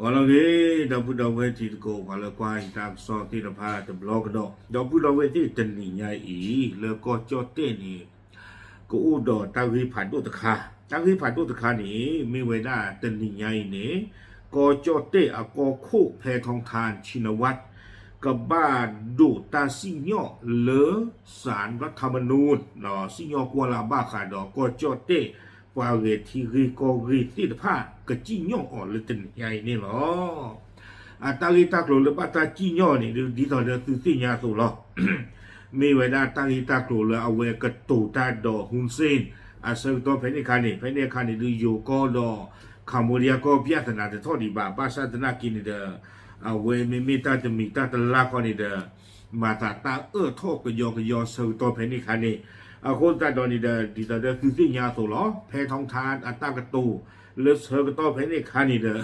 ဂီၤလၢအဂ့ၤ ဒီပုၢ်ဒီဝဲၢ်တံၤသကိး ပှၤလၢကွၢ်ယတၢ်ကစီၣ်သ့ၣ်တဖၣ်တဘျီကဒီး ဒီပုၢ်ဒီဝဲၢ်သ့ၣ်တနံၤညါအံၤ လၢကီၢ်ကၠီၣ်တဲၣ်န့ၣ် ကအိၣ်ဒီးတၢ်ဂ့ၢ်ဖးဒိၣ်တခါ, တၢ်ဂ့ၢ်ဖးဒိၣ်တခါန့ၣ် မ့ၢ်ဝဲဒၣ်တနံၤညါအံၤန့ၣ် ကီၢ်ကၠီၣ်တဲၣ်အကီၢ်ခိၣ်ဖဲထီထါ Shinawatra ကဘၣ်ဒိးတၢ်စံၣ်ညီၣ်လၢ စၤရထမနူၣ် စံၣ်ညီၣ်ကွီၢ်လၢအဘၣ်ဃးဒီးကီၢ်ကၠီၣ်တဲၣ် ပှၤဂဲၤထံဂ့ၢ်ကီၢ်ဂ့ၢ်သ့ၣ်တဖၣ် ကစံၣ်ညီၣ်အီၤလၢတနံၤညါအံၤန့ၣ်လီၤ. အတၢ်ဂ့ၢ်တၢ်ကျိၤလၢဘၣ်တၢ်စံၣ်ညီၣ်န့ၣ် ဒ်သိးဒီးသုသ့ၣ်ညါအသိးလီၤ. မ့ၢ်ဝဲဒၣ်တၢ်ဂ့ၢ်တၢ်ကျိၤလၢအဝဲကတိၤတၢ်ဒီး Hun Sen အဆၢကတီၢ်ဖဲန့ၣ်အခါန့ၣ် ဖဲန့ၣ်အခါန့ၣ်ဒုး ယိၤကီၢ်ဒီး Cambodia ကီၢ် ပြဿနာ တထီၣ်ဒံးဘၣ် ဘၣ်ဆၣ်သနာ်က့န့ၣ်ဒီး အဝဲမ့မ့ၢ်တၢ်တမံၤတၢ်တလါခီန့ၣ်ဒီး မၤသးတၢ်အၢၣ်ထီၣ်ကယီကယီဆၢကတီၢ်ဖဲန့ၣ်အခါန့ၣ် အဃိသတးဒီးန့ၣ်ဒီး ဒ်သိးဒီးသုသ့ၣ်ညါအသိးလီၤ ဖဲထီထါအတၢ်ကတိၤလၢဆၢကတီၢ်ဖဲန့ၣ်အခါန့ၣ်ဒီး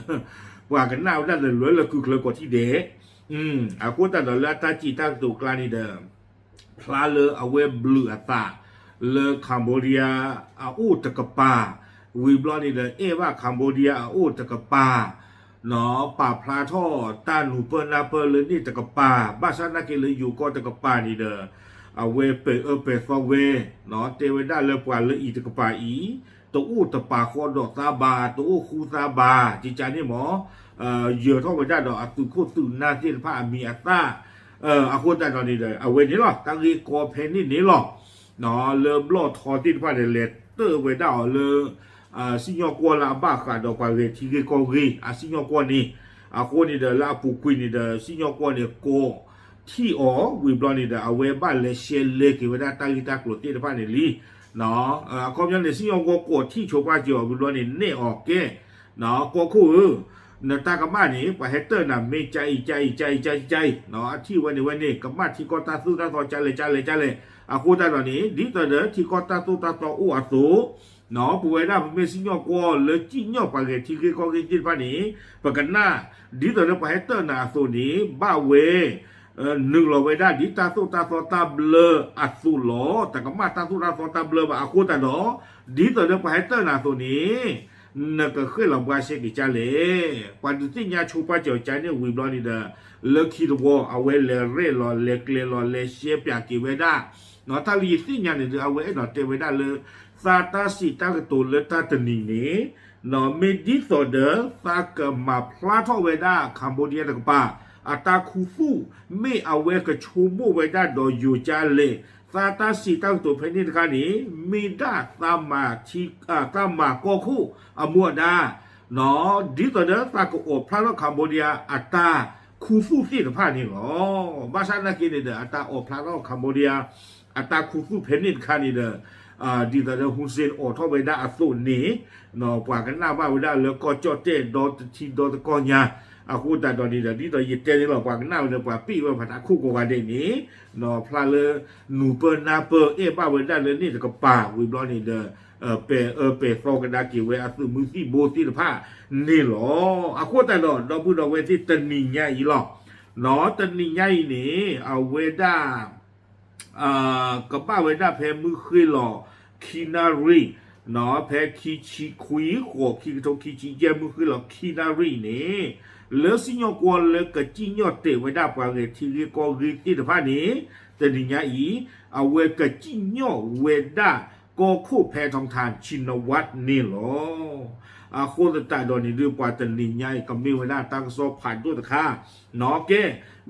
ပှၤကနၣ်ဝဲဒၣ်လၢလွဲလၢကုၢ်ချၢကိးထံၣ်ဒဲး အဃိသတးဒီးလၢအတၢ်စံးတၢ်ကတိၤအကျါန့ၣ်ဒီး ဖျါလၢအဝဲဘျုးအသးလၢ Cambodia အအိၣ်တကပၤ, ဝံၤဘျီန့ၣ်ဒီး အဲၣ်ဘၣ် Cambodia အအိၣ်တကပၤ, ပာ်ဖျါထီၣ်တၢ်နူၤပၢၢ်နၢ်ပၢၢ်လၢန့ၣ်တကပၤ, ဘၣ်ဆၣ်သနာ်က့လၢယိၤကီၢ်တကပၤန့ၣ်ဒီး အဝဲပဲာ်အၢပဲာ်သီဝဲ, တဲဝဲဒၣ်လၢပှၤလၢအံၤတကပၤအံၤ တအိၣ်တပာ်ဃီဒီးသးဘၣ်, တအိၣ်ဃူသးဘၣ်, ကကန့ၣ်မ့ၢ် ယၢၤထီၣ်ဝဲဒၣ်ဒီးအသုးခိၣ်သုးနၢ်သ့ၣ်တဖၣ်အမံၤအသၣ်, အဃိသတးဒီးန့ၣ်ဒီး အဝဲန့ၣ်လီၤ တၢ်ဂ့ၢ်ကီဖဲန့ၣ်န့ၣ်လီၤ. လၢဘျီၣ်ထီသ့ၣ်တဖၣ်ဒီး လဲၤတၢၢ်ဝဲဒၣ်အီၤလၢ စံၣ်ညီၣ်ကွီၢ်လၢအဘၣ်ဃးဒီးပှၤဂဲၤထံဂ့ၢ်ကီၢ်ဂ့ၢ် အစံၣ်ညီၣ်ကွီၢ်န့ၣ်, အဃိန့ၣ်ဒီးလၢအပူၤကွံာ်န့ၣ်ဒီး စံၣ်ညီၣ်ကွီၢ်န့ၣ် ကိးထံၣ်အီၤ ဝံၤဘျီန့ၣ်ဒီး အဝဲဘၣ်လဲၤရှဲလဲက့ၤဝဲဒၣ်တၢ်ဂ့ၢ်တၢ်ကျိၤသ့ၣ်တဖၣ်န့ၣ်လံ. အခီပညီန့ၣ် စံၣ်ညီၣ်ကွီၢ်ကိးထံၣ်ဆိပာ်စၢၤအီၤ ဝံၤဘျီန့ၣ် နဲၣ်အီၤကဲ ကီၢ်ခိၣ်ဧၢ, နတၢ်ကမၣ်န့ၣ် ပှၤဟဲတၢၢ်နၤမ့ၢ်ကါအံၤ ကါအံၤ ကါအံၤ ကါအံၤ အထံၣ်ဝဲန့ၣ်ဝဲန့ၣ် ကမၣ်ထံကီၢ်တၢ်သိၣ်တၢ်သီကါလဲၣ် ကါလဲၣ် ကါလဲၣ်, အဃိသတးဒီးန့ၣ် ဒ်သိးဒီးထံကီၢ်တၢ်သိၣ်တၢ်သီအိၣ်အသိး ပဝဲဒၣ်ပမ့ၢ်စံၣ်ညီၣ်ကွီၢ်လၢစံၣ်ညီၣ်ပှၤဂဲၤထံဂ့ၢ်ကီၢ်ဂ့ၢ်သ့ၣ်တဖၣ်န့ၣ် ပကနၣ် ဒ်သိးဒီးပှၤဟဲတၢၢ်နၤအသိးန့ၣ် ဘၣ်ဝဲ နုာ်လီၤဝဲဒၣ်ဒ်တၢ်သိၣ်တၢ်သီတၢ်ဘျၢအသိးလီၤ. တကမၣ်တၢ်သိၣ်တၢ်သီတၢ်ဘျၢဘၣ်အဃိသတးဒီး ဒ်သိးဒီးပှၤဟဲတၢၢ်နၤအသိးန့ၣ် နကဃ့ၢ်လီၤဘှါရှဲက့ၤကါလဲၣ်. ပှၤဒုးသ့ၣ်ညါဆိပာ်စၢၤအီၤကါန့ၣ်ဝံၤဘျီန့ၣ်ဒီး လၢခံတဝီ အဝဲလဲၤရဲၣ်လီၤ လဲၤကျဲၤလီၤ လဲၤရှဲပၠးက့ၤဝဲဒၣ် တၢ်လၢယသ့ၣ်ညါန့ၣ်ဒီး အဝဲအဲၣ်ဒိးတဲဝဲဒၣ်လၢ သးတၢ်စံးတၢ်ကတိၤလၢတၢ်တနံၤန့ၣ် မ့ၢ်ဒ်သိးဒီး သးကမၤဖျါထီၣ်ဝဲဒၣ် Cambodia တကပၤ အတၢ်ခူသူၣ် မ့ၢ်အဝဲကဆိကမိၣ်ဝဲဒၣ်ဒီးယိၤကါလဲၣ်. သးတၢ်စံးတၢ်ကတိၤဖဲန့ၣ်တခါန့ၣ် မ့ၢ်ဒၣ်သးမၤထံ သးမၤကီၢ်ခိၣ်အမူအဒါ ဒ်သိးဒီးသးကအိးဖျါထီၣ် Cambodia အတၢ်ခူသူၣ်သ့ၣ်တဖၣ်န့ၣ်လီၤ. ဘၣ်ဆၣ်သနာ်က့န့ၣ်ဒီး အတၢ်အိးဖျါထီၣ် Cambodia အတၢ်ခူသူၣ်ဖဲန့ၣ်တခါန့ၣ်ဒီး ဒ်သိးဒီး Hun Sen အိးထီၣ်ဝဲဒၣ်အသိးန့ၣ် ပှၤကနၣ်ဘၣ်ဝဲဒၣ်လၢကီၢ်ကၠီၣ်တဲၣ်ဒီတထံဒီတကီၢ်ညါ, အဃိသတးဒီးန့ၣ်ဒီး ဒ်သိးယတဲန့ၣ်လီၤ ပှၤကနၣ်ဝဲဒီး ပှၤပ့ၢ်ဝဲပှၤတၢ်ခိၣ်ကိးဂၤဒဲးန့ၣ် ဖျါလၢ နူၤပၢၢ်နၢ်ပၢၢ် အဲၣ်ဘၣ်ဝဲဒၣ်လၢန့ၣ်တကပၤ ဝံၤဘျီန့ၣ်ဒီး ပဲာ်အၢပဲာ်သီကဒါက့ၤဝဲအသုးမုၢ်သံၣ်ဘိသ့ၣ်တဖၣ်န့ၣ်လီၤ. အဃိသတးဒီး ဒီပုၢ်ဒီဝဲၢ်သ့ၣ်တနံၤညါအံၤလီၤ. တနံၤညါအံၤန့ၣ် အဝဲဒၣ် ကဘၣ်ဝဲဒၣ်ဖဲမုၢ်ဃ့ၢ်လီၤ ခံနၣ်ရံၣ်, ဖဲခံဆံခွံ ဃိး ခံကထိခံဆံယဲၢ် မုၢ်ဃ့ၢ်လီၤခံနၣ်ရံၣ်န့ၣ် လၢစံၣ်ညီၣ်ကွီၢ်လၢကစံၣ်ညီၣ်တဲာ်ဝဲဒၣ်ပှၤဂဲၤထံဂ့ၢ်ကီၢ်ဂ့ၢ်သ့ၣ်တဖၣ်န့ၣ် တနံၤညါအံၤ အဝဲကစံၣ်ညီၣ်ဝဲဒၣ် ကီၢ်ခိၣ်ဖဲထီထါ Shinawatra န့ၣ်လီၤ. အဃိသတးဒီးန့ၣ်ဒုး ပှၤတနံၤညါအံၤ ကမ့ၢ်ဝဲဒၣ်တၢ်ကစီၣ်ဖးဒိၣ်တခါ ကဲ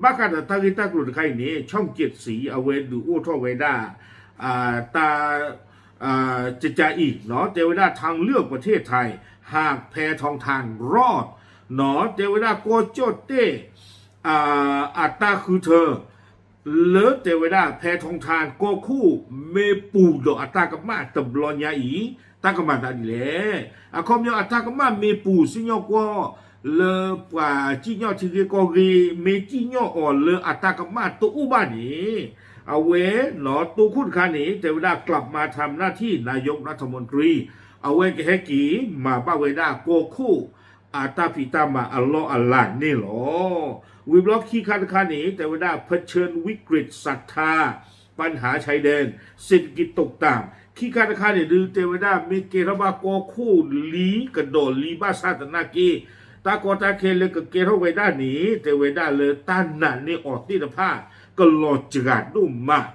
ဘၣ်ဃးဒီးတၢ်ဂ့ၢ်တၢ်ကျိၤတခါအံၤန့ၣ် Chongkit Sing အဝဲဒုးအိၣ်ထီၣ်ဝဲဒၣ် တၢ် ကကါအံၤ တဲဝဲဒၣ် ทางเลือกประเทศไทย หากแพทองธารรอด တဲဝဲဒၣ်ကီၢ်ကၠီၣ်တဲၣ် အတၢ်ဃုထၢ လၢတဲဝဲဒၣ် ဖဲထီထါ ကီၢ်ခိၣ်မ့ၢ်ပူၤဒီးအတၢ်ကမၣ်တဘျီညါအံၤ တၢ်ကမၤသးဒ်လဲၣ်. အခီပညီအတၢ်ကမၣ်မ့ၢ်ပူၤ စံၣ်ညီၣ်ကွီၢ် လၢပှၤစံၣ်ညီၣ်ထံဂ့ၢ်ကီၢ်ဂ့ၢ် မ့ၢ်စံၣ်ညီၣ်အီၤလၢအတၢ်ကမၣ်တအိၣ်ဘၣ်န့ၣ် အဝဲ တိခိၣ်တခါန့ၣ် တဲဝဲဒၣ် กลับมาทำหน้าที่นายกรัฐมนตรี အဝဲကဟဲက့ၤမၤဘၣ်ဝဲဒၣ်ကီၢ်ခိၣ် အတၢ်ဖံးတၢ်မၤအလီၢ်အလၤန့ၣ်လီၤ. ဝံၤဘျီခံခါတခါန့ၣ် တဲဝဲဒၣ် เผชิญวิกฤตศรัทธา ปัญหาชายแดน เศรษฐกิจตกต่ำ ခံခါတခါန့ၣ်ဒုး တဲဝဲဒၣ်မ့ၢ်ကဲထီၣ်ဘၣ်ကီၢ်ခိၣ်လံကဒီးလံဘၣ်ဆၣ်သနာ်က့ တၢ်ကီတၢ်ခဲလၢကကဲထီၣ်ဝဲဒၣ်န့ၣ် တဲဝဲဒၣ်လၢတၢ်နာ်န့ၢ်အီၤသ့ၣ်တဖၣ် ကလီၤစှၤဒိၣ်မး,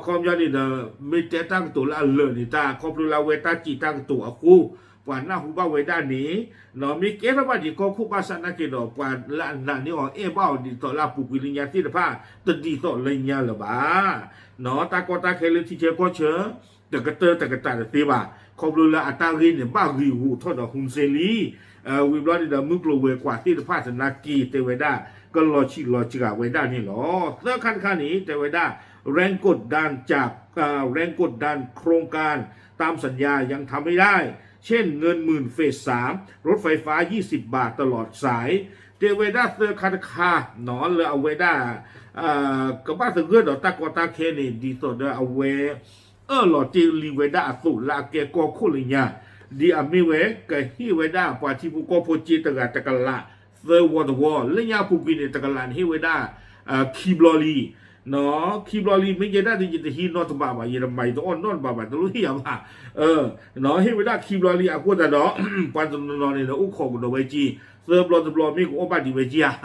ခီပညီန့ၣ်ဒီး မ့ၢ်တဲတၢ်ကတိၤလၢအလၢာ်န့ၣ် တၢ်ခီဖျိလၢအဝဲတၢ်စံးတၢ်ကတိၤအဃိ ပှၤနၢ်ဟူဘၣ်ဝဲဒၣ်န့ၣ် မ့ၢ်ကဲထီၣ်ဘၣ်ဒံးကီၢ်ခိၣ်ဘၣ်ဆၣ်နာ်က့ဒီး ပှၤလၢအနာ်န့ၢ်အီၤအဲၣ်ဘၣ်အီၤဒ်သိးလၢအပူၤကွံာ်လၢညါသ့ၣ်တဖၣ် တဒ်သိးလၢညါလၢၤဘၣ်. တၢ်ကီတၢ်ခဲလၢထံဆၢကီၢ်ဆၢ တကတၢၢ်တကတၢၢ်တသ့ဘၣ်. ခီဖျိလၢအတၢ်ဂ့ၢ်န့ၣ် ဘၣ်ဂ့ၤဂီၤထီၣ်ဒီး Hun Sen လံ ဝံၤဘျီန့ၣ်ဒီး မုၢ်ကျိၤဝဲၤကွာ်သ့ၣ်တဖၣ်သနာ်က့ တဲဝဲဒၣ် ကလီၤဆံးလီၤစှၤဝဲဒၣ်န့ၣ်လီၤ. သၢခါတခါန့ၣ် တဲဝဲဒၣ် แรงกดดันจาก แรงกดดัน โครงการตามสัญญายังทำไม่ได้ เช่น เงินหมื่น เฟส สาม รถไฟฟ้า ยี่สิบ บาทตลอดสาย တဲဝဲဒၣ်သၢခါတခါ လၢအဝဲဒၣ် ကဘၣ်သဂၢၢ်ဒီးတၢ်ကီတၢ်ခဲန့ၣ် ဒ်သိးဒီးအဝဲ အၢၣ်လီၤတ့ၢ်လံဝဲဒၣ်အသိးလၢအကဲကီၢ်ခိၣ်လၢညါ ဒ်အမ့ၢ်ဝဲ ကဟ့ၣ်ဝဲဒၣ်ပှၤထံဖိကီၢ်ဖိစ့တဂၤတကလး သၢဝီတဝီ လၢညါအပူၤကွံာ်န့ၣ် တကလးန့ၣ်ဟ့ၣ်ဝဲဒၣ် ခံဘျီလံ ခံဘျီလံ မ့ၢ်ယဲဒၣ်ဒီး ယတဟံးနီတဘးဘၣ် ယတမၤယတအီၣ်နီတဘးဘၣ် တလိၣ်ဟ့ၣ်ယၤဘၣ် ဟ့ၣ်ဝဲဒၣ်ခံဘျီလံ အဃိသတးဒီး ပှၤတနီၤနီၤန့ၣ်ဒီး အိၣ်ခိးကဒီးဝဲက့ သၢဘျီတဘျီ မ့ၢ်ကအိၣ်ဘၣ်ဒံးဝဲက့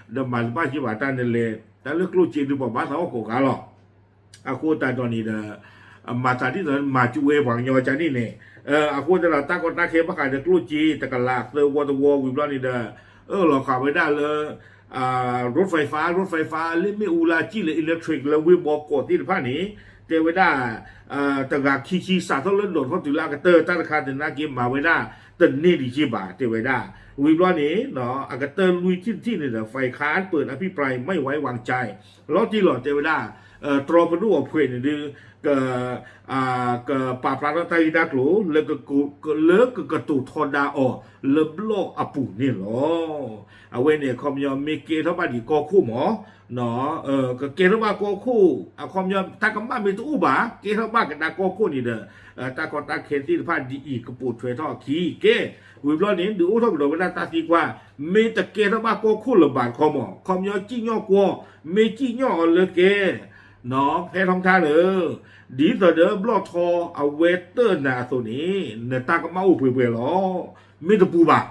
ဧါ ဒီးမၤတဘၣ်က့ဘၣ်တၢ်နလဲၤ တၢ်လၢကျိၣ်စ့ဒုးပှၤဘၣ်သးအီၣ်ကိးဂၤလီၤ အဃိသတးဒီးန့ၣ်ဒီး မၤသးဒ်သိးမၤကၠူဝဲပှၤကညီကန့ၣ်န့ၣ် အဃိသတးဒီး တၢ်ကီတၢ်ခဲဘၣ်ဃးဒီးကျိၣ်စ့ တကလးသၢဝီတဝီဝံၤဘျီန့ၣ်ဒီး အၢၣ်လီၤဃာ်ဝဲဒၣ်လၢ ရိဖဲဖါ ရိဖဲဖါ လၢမ့ၣ်အူလၢကံၣ်လၢ electric လၢဝ့ၢ်ဘီကီးသ့ၣ်တဖၣ်န့ၣ် တဲဝဲဒၣ် တဂၤခံဆံစးထီၣ်လၢဒိးထီၣ်တုၤလၢအကတၢၢ်တၢ်တခါသနာ်က့မၤဝဲဒၣ် တန့ၢ်ဒံးက့ဘၣ် တဲဝဲဒၣ် ဝံၤဘျီန့ၣ် အကတၢၢ်လွံၢ်ထံၣ်တထံၣ်န့ၣ်ဒီး ဖဲခါပၢၢ်အဖံပြၢ်မ့ၢ်ဝဲဝံၤကၠဲ လီၤတံၢ်လီၤတဲဝဲဒၣ် တြီပဒိၣ်အဖှဲးန့ၣ်ဒုး က ကပာ်ဖျါထီၣ်တၢ်ဂ့ၢ်တၢ်ကျိၤ လၢက လၢကကတိၤထီဒါအီၤလၢဘျီၣ်အပူၤန့ၣ်လီၤ. အဝဲန့ၣ်အခီပညီမ့ၢ်ကဲထီၣ်ဘၣ်ဒံးကီၢ်ခိၣ်မး ကကဲထီၣ်ဘၣ်ကီၢ်ခိၣ် အခီပညီတၢ်ကမၣ်မ့ၢ်တအိၣ်ဘၣ် ကဲထီၣ်ဘၣ်ကဒါကီၢ်ခိၣ်န့ၣ်ဒီး တၢ်ကီတၢ်ခဲသ့ၣ်တဖၣ်ဒ်အံၤကပိာ်ထွဲထီၣ်အခံ ကဲ ဝံၤဘျီန့ၣ် ဒုးအိၣ်ထီၣ်ကဒီးဝဲဒၣ်တၢ်သံကွၢ် မ့ၢ်တကဲထီၣ်ဘၣ်ကီၢ်ခိၣ်လၢၤဘၣ်တခီမး အခီပညီစံၣ်ညီၣ်ကွီၢ် မ့ၢ်စံၣ်ညီၣ်အီၤလၢကဲ ဖဲထီထါလၢ ဒ်သိးဒီးဘျီၣ်ထီအဝဲတၢၢ်နၤအသိးန့ၣ် နတၢ်ကမၣ်အိၣ်ပှဲၤပှဲၤလီၤ. မ့ၢ်တပူၤဘၣ်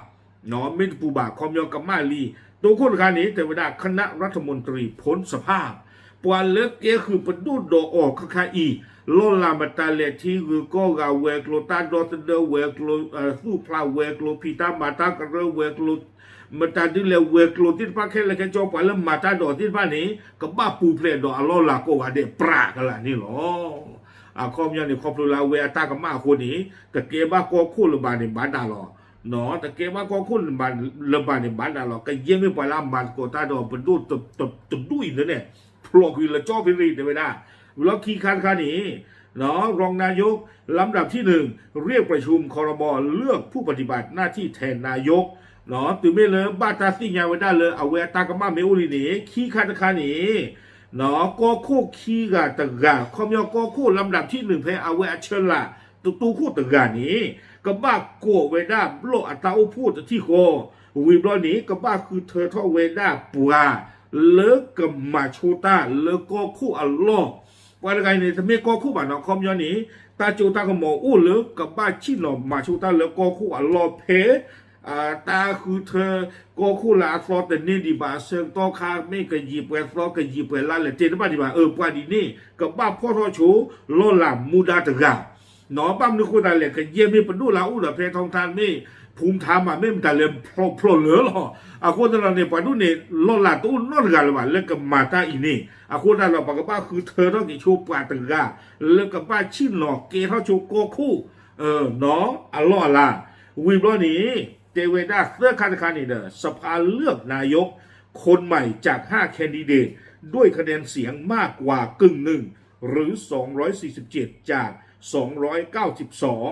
မ့ၢ်တပူၤဘၣ် ခီပညီကမၣ်လံ တိခိၣ်တခါန့ၣ် တဲဝဲဒၣ် คณะรัฐมนตรีพ้นสภาพ ပှၤလၢကဲဃုာ်ပဒိၣ်ဒီးအီၤခဲခါအံၤ လီၢ်လၤမတၤလဲၣ်ထံဂုၤကီၢ်ဂၤဝဲၤကျိၤ တၢ်ဒီသဒၢဝဲၤကျိၤ သူၣ်ဖျးဝဲၤကျိၤ ဖံးတၢ်မၤတၢ်ကရၢဝဲၤကျိၤ မတၤဒုးလဲၤဝဲၤကျိၤသ့ၣ်တဖၣ်ခဲလၢာ်ခဲဆ့ ပှၤလၢမၤတၢ်ဒီးသ့ၣ်တဖၣ်န့ၣ် ကဘၣ်ပူၤဖျဲးဒီးအလီၢ်လၤကိးဂၤဒဲး ပြးကလာ်န့ၣ်လီၤ. အခီပညီန့ၣ် ခီဖျိလၢအဝဲအတၢ်ကမၣ်အဃိန့ၣ် တကဲဘၣ်ကီၢ်ခိၣ်လၢၤဘၣ်န့ၣ် ဘၣ်ဒၣ်လီၤ. တကဲဘၣ်ကီၢ်ခိၣ်လၢၤဘၣ်န့ၣ် ဘၣ်ဒၣ်လီၤ. ကယဲၢ်မ့ၢ်ပှၤလၢအမၤသကိးတၢ်ဒီးပဒိၣ်တဒူၣ်အံၤန့ၣ် ဖျိးကွံာ်လၢကၠီဖ့ရံ တဲဝဲဒၣ် ဝံၤလီၢ်ခံခါတခါန့ၣ် รองนายก ลำดับที่หนึ่ง เรียกประชุม ครม. เลือกผู้ปฏิบัติหน้าที่แทนนายก တုၤမ့ၢ်လၢဘၣ်တၢ်သ့ၣ်ညါဝဲဒၣ်လၢအဝဲအတၢ်ကမၣ်မ့ၢ်အိၣ်လံန့ၣ် ခံခါတခါန့ၣ် ကီၢ်ခိၣ်ခံဂၤတဂၤ ခီပညီကီၢ်ခိၣ် ลำดับที่หนึ่ง ဖဲအဝဲအဆၢလၤ တတိခိၣ်တဂၤန့ၣ် ကဘၣ်ကိးဝဲဒၣ်ဘျီၣ်အတၢ်အိၣ်ဖှိၣ်တထံၣ်ဃီ ဝံၤဘျီန့ၣ် ကဘၣ်ဃုထၢထီၣ်ဝဲဒၣ်ပှၤ လၢကမၤဆိတၢ်လၢကီၢ်ခိၣ်အလီၢ် ပှၤတဂၤအံၤန့ၣ် တမ့ၢ်ကီၢ်ခိၣ်ဘၣ်နီၤ ခီပညီန့ၣ် တၢ်ကၠိတၢ်ကမီၤအိၣ်လၢကဘၣ်ဆ့ၣ်နီၤမၤဆိတၢ်လၢကီၢ်ခိၣ်အလီၢ်ဖဲ တၢ်ဃုထၢကီၢ်ခိၣ်လၢအသီတန့ၢ်ဒံးဘၣ်အဆၢကတီၢ်ခါ မ့ၢ်ကယံာ်ပှဲၤသီကယံာ်ပှဲၤလါလဲၣ် တဲတဘၣ်ဒံးဘၣ် အပှၤဒ်န့ၣ် ကဘၣ်ဖီၣ်ထီၣ်ဆိ လီၢ်လၤမူဒါတဂၤ ဘၣ်မနုၤဃိသတးလဲၣ် ကယဲၢ်မ့ၢ်ပဒိၣ်လၢအအိၣ်ဒီးဖဲထီထါမ့ၢ် ဖူမထါမး မ့ၢ်မတၤလဲၣ်ဖျိးဖျိးလၢာ်လီၤ. အဃိသတးဒီးန့ၣ် ပှၤဒ်န့ၣ် လီၢ်လၤတအိၣ်နီတဂၤလၢၤဘၣ် လၢကမၤတၢ်အံၤန့ၣ် အဃိသတးဒီး ပကဘၣ်ဃုထၢထီၣ်က့ၤဆိပှၤတဂၤ လၢကဘၣ်ဆ့ၣ်နီၤကဲထီၣ်ဆိကီၢ်ခိၣ် အလီၢ်အလၤ ဝံၤဘျီန့ၣ် တဲဝဲဒၣ်သၢခါတခါန့ၣ်ဒီး สภาเลือกนายกคนใหม่จากห้าแคนดิเดต ด้วยคะแนนเสียงมากกว่ากึ่งหนึ่ง หรือ สองร้อยสี่สิบเจ็ด จาก สองร้อยเก้าสิบสอง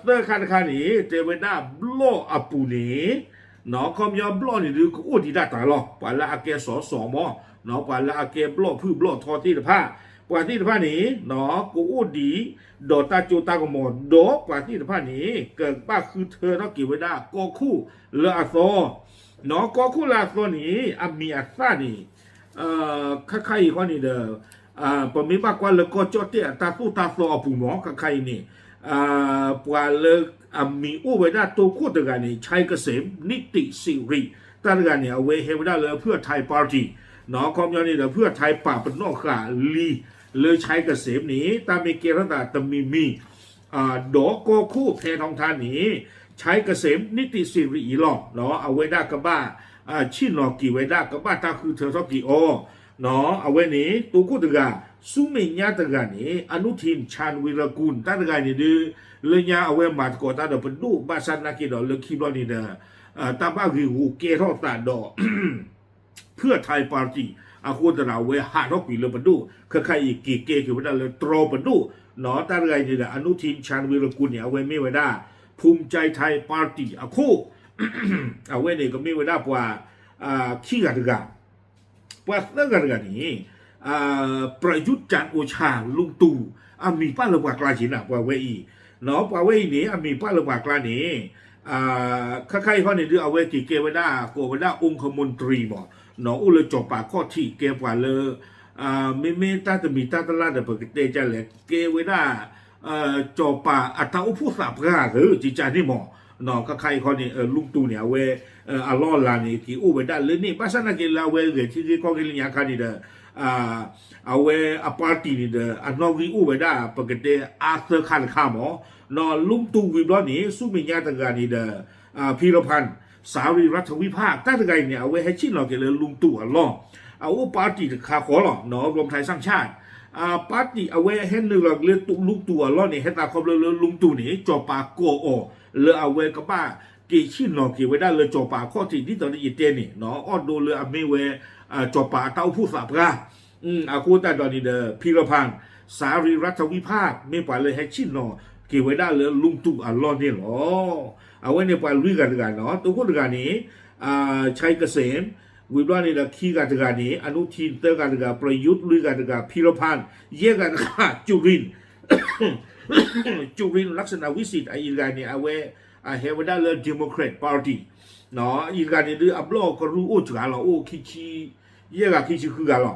သၢခါတခါန့ၣ် တဲဝဲဒၣ်ဘျီၣ်အပူၤန့ၣ် ခီပညီဘျီၣ်န့ၣ်ဒုးကအိၣ်ဒံးဒၣ်တၢ်လီၤ ပှၤလၢအကဲစီၤစီၤမး ပှၤလၢအကဲဘျီၣ်ဖုၣ်ဘျီၣ်ထီသ့ၣ်တဖၣ် ပှၤသ့ၣ်တဖၣ်န့ၣ် ကအိၣ်ဒံးဒီးတၢ်ကၠိတၢ်ကမီၤ ဒီးပှၤသ့ၣ်တဖၣ်န့ၣ် ကဘၣ်ဃုထၢထီၣ်က့ၤဝဲဒၣ်ကီၢ်ခိၣ်လၢအသီ ကီၢ်ခိၣ်လၢအသီန့ၣ် အမံၤအသၣ်န့ၣ် ခါခါအံၤဃီန့ၣ်ဒီး ပမ့ၢ်ဘၣ်ကွၢ်လၢကီၢ်ကၠီၣ်တဲၣ်အတၢ်သိၣ်တၢ်သီအပူၤမး ခါခါအံၤန့ၣ် ပှၤလၢအမံၤအိၣ်ဝဲဒၣ်တိခိၣ်တဂၤန့ၣ် ชัยเกษม นิติสิริ တၢ်တဂၤန့ၣ် အဝဲဟဲဝဲဒၣ်လၢ เพื่อไทย party နီၢ် ခီပညီန့ၣ်ဒီး เพื่อไทย ပာ်ပနီၣ်ဃာ်လံ လၢ ชัยเกษม န့ၣ် တၢ်မ့ၢ်ကဲထီၣ်သးတမံၤမံၤ ဒီးကီၢ်ခိၣ် แพทองธาร န့ၣ် ชัยเกษม นิติสิริ အံၤလီၤ. အဝဲဒၣ်ကဘၣ် ဆ့ၣ်နီၤက့ၤဝဲဒၣ် ကဘၣ်တၢ်ဃုထၢထီၣ်က့ၤအီၤ အဝဲန့ၣ် တိခိၣ်တဂၤ ဆူမဲာ်ညါတဂၤန့ၣ် อนุทิน ชาญวีรกูล တၢ်တဂၤန့ၣ်ဒုး လၢညါအဝဲမၤသကိးတၢ်ဒီးပဒိၣ် ဘၣ်ဆၣ်သနာ်က့ဒီးလၢခံဘျီန့ၣ်ဒီး တၢ်ဘၣ်ဂ့ၢ်ဂူာ်ကဲထီၣ်သးဒီး เพื่อไทย party အဃိသတးဒီးအဝဲဟးထီၣ်ကွံာ်လၢပဒိၣ် ခဲခါအံၤက့ၤကဲက့ၤဝဲဒၣ်လၢတြီပဒိၣ် နီၢ် တၢ်တဂၤအံၤန့ၣ်ဒီး อนุทิน ชาญวีรกูล န့ၣ် အဝဲမ့ၢ်ဝဲဒၣ် ภูมิใจไทย party အခိၣ် အဝဲန့ၣ်ကမ့ၢ်ဝဲဒၣ်ပှၤ ခံဂၤတဂၤ ပှၤသၢဂၤတဂၤန့ၣ် ประยุทธ์ จันทร์โอชา ลุงตู่ အမံၤပာ်လၢပှၤကျါက့ၤနၤ ပှၤဝဲအံၤ နီၢ် ပှၤဝဲအံၤန့ၣ် အမံၤပာ်လၢပှၤကျါန့ၣ် ခဲခါအံၤခီန့ၣ်ဒုး အဝဲက့ၤကဲဝဲဒၣ် ကိးဝဲဒၣ် องคมนตรี မး နီၢ် အိၣ်လၢစီၤပၤခီၣ်ထံး ကဲပှၤလၢ မ့မ့ၢ်တၢ်တမံၤတၢ်တလၢ်ဒီး ပကတဲဒ်လဲၣ် ကဲဝဲဒၣ် စီၤပၤအတၢ်အိၣ်ဖှိၣ်သးပှၢ်သ့ၣ် ကကန့ၣ်မး နီၢ် ခဲခါအံၤခီန့ၣ် ลุงตู่ န့ၣ် အဝဲ အလီၢ်အလၤန့ၣ် က့ၤအိၣ်ဝဲဒၣ်လၢန့ၣ် ဘၣ်ဆၣ်သနာ်က့လၢအဝဲဂဲၤထံဂ့ၢ်ကီၢ်ဂ့ၢ်လၢညါခါန့ၣ်ဒီး အဝဲအ party န့ၣ်ဒီး အနီၣ်ဂံၢ်အိၣ်ဝဲဒၣ် ပကတဲအါသၢခါတခါမး နီၢ် ลุงตู่ ဝံၤဘျီန့ၣ် ဆူမဲာ်ညါတဂၤန့ၣ်ဒီး พีรพันธ์ สารีรัฐวิภาค တၢ်တဂၤအံၤန့ၣ် အဝဲဟဲဆ့ၣ်နီၤက့ၤလၢ ลุงตู่ အလီၢ် အအိၣ် party တခါဃီလီၤ နီၢ် รวมไทยสร้างชาติ party အဝဲဟဲနုာ်လီၤက့ၤလၢ ลุงตู่ အလီၢ်န့ၣ် ဟဲသးခီဖျိလၢ ลุงตู่ န့ၣ် စီၤပၤကိးအီၤ လၢအဝဲကဘၣ်က့ၤဆ့ၣ်နီၤက့ၤဝဲဒၣ်လၢ စီၤပၤအခီၣ်ထံး ဒ်သိးဒီးယတဲန့ၣ် နီၢ် အီၣ်ဒိလၢအမ့ၢ်ဝဲ စီၤပၤအတၢ်အိၣ်ဖှိၣ်သးပှၢ် အဃိသတးဒီးန့ၣ်ဒီး พีรพันธ์ สารีรัฐวิภาค မ့ၢ်ပှၤလၢဟဲဆ့ၣ်နီၤက့ၤဝဲဒၣ်လၢ ลุงตู่ အလီၢ်န့ၣ်လီၤ. အဝဲန့ၣ်ပှၤလွံၢ်ဂၤတဂၤနီၢ် တိခိၣ်တဂၤန့ၣ် ชัยเกษม ဝံၤဘျီန့ၣ်ဒီးခံဂၤတဂၤန့ၣ် อนุทิน သၢဂၤတဂၤ ประยุทธ์ လွံၢ်ဂၤတဂၤ พีรพันธ์ ယဲၢ်ဂၤတဂၤ จุรินทร์ จุรินทร์ ลักษณะวิสิทธิ์ အအံၤတဂၤန့ၣ် အဝဲ အဟဲဝဲဒၣ်လၢ Democrat Party နီၢ် အအံၤတဂၤန့ၣ်ဒုး အဘျီၣ်ကရူၢ်အိၣ်စှၤလီၤ အိၣ်ခံဆံ ယဲၢ်ဂၤခံဆံဃုဂၤလီၤ.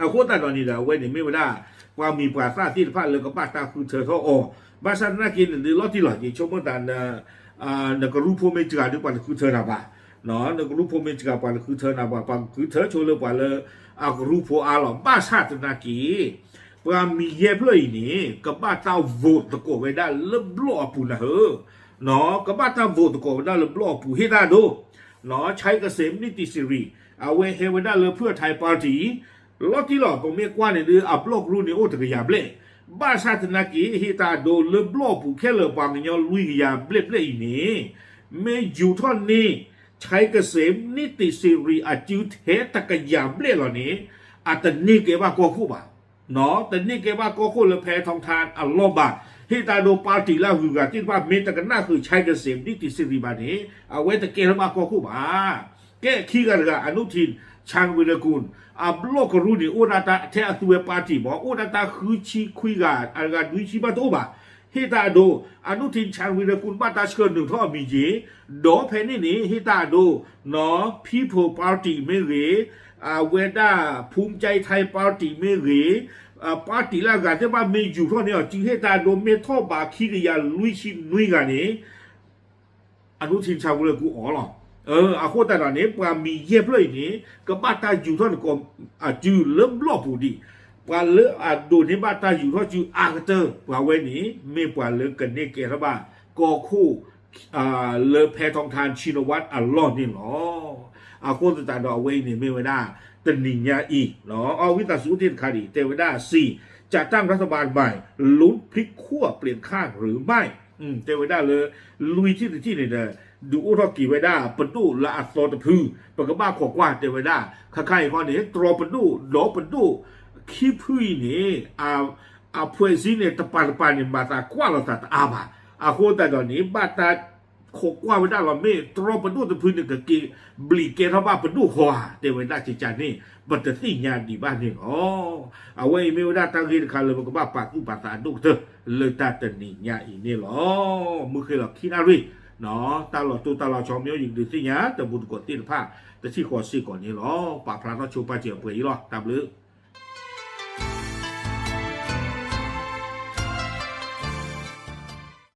အဃိသတးဒီးန့ၣ်ဒီး အဝဲန့ၣ်မ့ၢ်ဝဲဒၣ် ပှၤမံၤပှၤသၣ်သ့ၣ်တဖၣ်လၢကဘၣ်တၢ်ဃုထၢထီၣ်အီၤ ဘၣ်ဆၣ်သနာ်က့န့ၣ်ဒုး လီၤတံၢ်လီၤ ယဆိကမိၣ်သး နကရူၢ်ဖိမ့ၢ်စှၤဒုး ပှၤတဃုထၢနၤဘၣ် နကရူၢ်ဖိမ့ၢ်စှၤ ပှၤတဃုထၢနၤဘၣ် ပှၤဃုထၢဆိလၢပှၤလၢအကရူၢ်ဖိအါလီၤ ဘၣ်ဆၣ်သနာ်က့ ပှၤမံၤယဲၢ်ဖျၢၣ်အံၤန့ၣ် ကဘၣ်တၢ် vote သကိးဝဲဒၣ်လၢဘျီၣ်အပူၤနၤဧၢ, ကဘၣ်တၢ် vote သကိးဝဲဒၣ်လၢဘျီၣ်အပူၤ ဟ့ၣ်တၢ်ဒိ ชัยเกษม นิติสิริ အဝဲဟဲဝဲဒၣ်လၢ เพื่อไทย party လီၤတံၢ်လီၤ ပမ့ၢ်ကွၢ်န့ၣ်ဒုး အဘျီၣ်ကရူၢ်န့ၣ်အိၣ်တကယၤဘျဲၣ်, ဘၣ်ဆၣ်သနာ်က့ ဟ့ၣ်တၢ်ဒိလၢဘျီၣ်အပူၤခဲလၢာ် ပှၤကညီလွံၢ်ကယၤဘျဲၣ်ဘျဲၣ်အံၤန့ၣ် မ့ၢ်ယူၤထီၣ်န့ၢ် ชัยเกษม นิติสิริ အစုထဲတကယၤဘျဲၣ်လီၤန့ၣ် အတန့ၢ်ကဲဘၣ်ကီၢ်ခိၣ်ဘၣ် တန့ၢ်ကဲဘၣ်ကီၢ်ခိၣ်လၢ แพทองธาร အလီၢ်ဘၣ်. ဟ့ၣ်တၢ်ဒိ party လၢအဂုၤအဂၤသ့ၣ်တဖၣ် မ့ၢ်တကနၣ်ဃုာ် ชัยเกษม นิติสิริ ဘၣ်န့ၣ် အဝဲတကဲထီၣ်ဘၣ်ကီၢ်ခိၣ်ဘၣ်. ကဲခံဂၤတဂၤ อนุทิน ชาญวีรกูล အဘျီၣ်ကရူၢ်န့ၣ် အိၣ်ဒၣ်တၢ်ထဲအသုဝဲ party မး အိၣ်ဒၣ်တၢ်ဃုဆံခွံဂၤ အဂၤနွံဆံဘၣ်တအိၣ်ဘၣ်. ဟ့ၣ်တၢ်ဒိ อนุทิน ชาญวีรกูล ဘၣ်တၢ်ဆှၢနုာ်ထီၣ်အမံၤက့ၤ, ဒီးဖဲန့ၣ်န့ၣ် ဟ့ၣ်တၢ်ဒိ People Party မ့ၢ်ဂ့ၤ, အဝဲဒၣ် ภูมิใจไทย party မ့ၢ်ဂ့ၤ, party လၢအဂၤသ့ၣ်တဖၣ်မ့ၢ်ယူၤထီၣ်န့ၢ်အီၤစု ဟ့ၣ်တၢ်ဒိ မ့ၢ်ထီၣ်ဘးခံကယၤလွံၢ်ဆံနွံဂၤန့ၣ် အနူထံဆၣ်ဝံၤလၢကူအီၤလီၤ. အဃိသတးဒီးန့ၣ် ပှၤမံၤယဲၢ်ဖျၢၣ်အံၤန့ၣ် ကဘၣ်တၢ်ယူၤထီၣ်နကိးအစုလၢဘျီၣ်ပူၤဒံး, ပှၤလၢအဒိးန့ၢ်ဘၣ်တၢ်ယူၤထီၣ်စုအါကတၢၢ် ပှၤဝဲန့ၣ် မ့ၢ်ပှၤလၢကန့ၢ်ကဲထီၣ်ဘၣ် ကီၢ်ခိၣ် လၢ แพทองธาร ชินวัตร အလီၢ်န့ၣ်လီၤ. အဃိသတးဒီးအဝဲအံၤန့ၣ်မ့ၢ်ဝဲဒၣ် တနံၤညါအံၤ အဝံသးစူၤအိၣ်တ့ၢ်တခါဒံး တဲဝဲဒၣ် สี่ จัดตั้งรัฐบาลใหม่ ลุ้นพลิกขั้วเปลี่ยนข้างหรือไม่ တဲဝဲဒၣ်လၢ လွံၢ်ထံၣ်တထံၣ်န့ၣ်ဒီး ဒုးအိၣ်ထီၣ်က့ၤဝဲဒၣ်ပဒိၣ်လၢအသီတဖု ပကဘၣ်ခိးကွၢ်တဲဝဲဒၣ် ခါခါအံၤခီန့ၣ် တြီပဒိၣ်ဒီးပဒိၣ်ခံဖုအံၤန့ၣ် အဖှဲးစံန့ၣ် တပၤတပၤန့ၣ် မၤသးကွၢ်လိာ်သးတအါဘၣ်. အဃိသတးဒီးန့ၣ် ဘၣ်တၢ်ခိးကွၢ်ဝဲဒၣ်လီၤ မ့ၢ်တြီပဒိၣ်တဖုန့ၣ် ကက့ၤဘျံးကဲထီၣ်ဘၣ်ပဒိၣ်ဃီဧါ တဲဝဲဒၣ်ကကန့ၣ် ပတသ့ၣ်ညါဒံးဘၣ်န့ၣ်လီၤ. အဝဲအံၤမ့ၢ်ဝဲဒၣ်တၢ်ဂ့ၢ်တခါလၢပကဘၣ်ပာ်သူၣ်ပာ်သးအဒိၣ်ကတၢၢ် လၢတၢ်တနံၤညါအံၤန့ၣ်လီၤ. မုၢ်ဃ့လီၤခံနၣ်ရံၣ် တၢ်လီၤတိၢ်တၢ်လီၤဆီမ့ၢ်အိၣ် ယကဒုးသ့ၣ်ညါ တၢ်ဘူၣ်တကိးသ့ၣ်တဖၣ် တထံၣ်ဃီစ့ၢ်ကီးန့ၣ်လီၤ. ပာ်ဖျါထီၣ်ဆိပာ်စၢၤအပှဲၤအံၤလီၤ. တၢ်ဘျုး